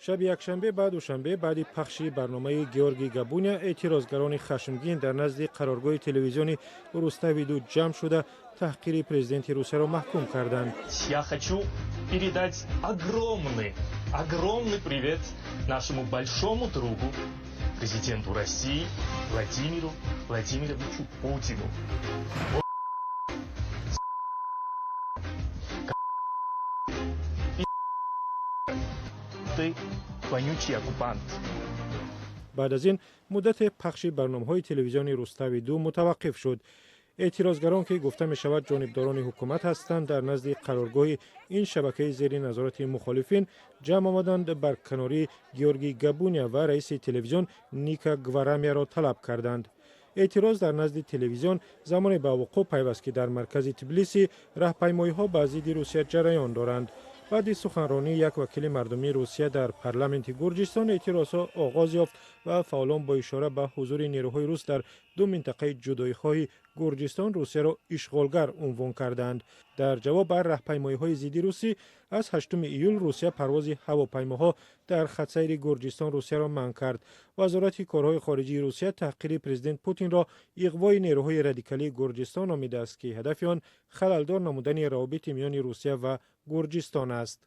Шаби якшанбе ба душанбе, баъди пахши барномаи Георгий Габуния, эътирозгарони хашмгин дар назди қароргоҳи телевизиони Рустави-2 ҷамъ шуда, таҳқири президенти Русияро маҳкум карданд. Я хочу передать огромный, огромный привет нашему большому другу, президенту России Владимиру Владимировичу Путину. Ты вонючий оккупант. Баъд аз ин муддате пахши барномаҳои телевизиони Рустави-2 мутаваққиф шуд. Эътирозгарон, ки гуфта мешавад, ҷонибдорони ҳукумат ҳастанд, дар назди қароргоҳи ин шабакаи зери назорати мухолифин ҷамъ омаданд, барканории Георгий Габуния ва раиси телевизион Ника Гварамияро талаб карданд. Эътироз дар назди телевизион замоне ба вуқӯъ пайваст, ки дар маркази Тбилиси раҳпаймоиҳо ба зидди Русия ҷараён доранд. Баъди суханронии як вакили мардумии Русия дар парламенти Гурҷистон эътирозҳо оғоз ёфт ва фаъолон бо ишора ба ҳузури нерӯҳои рус дар ду минтақаи ҷудоихоҳи Гурҷистон Русияро ишғолгар унвон карданд. Дар ҷавоб ба раҳпаймоиҳои зидди русӣ аз 8 июл Русия парвози ҳавопаймоҳо дар хатсайри Гурҷистон Русияро манъ кард. Вазорати корҳои хориҷии Русия таҳқири президент Путинро иғвои нерӯҳои радикалии Гурҷистон номидааст, ки ҳадафи он халалдор намудани равобити миёни Русия ва Гурҷистон аст.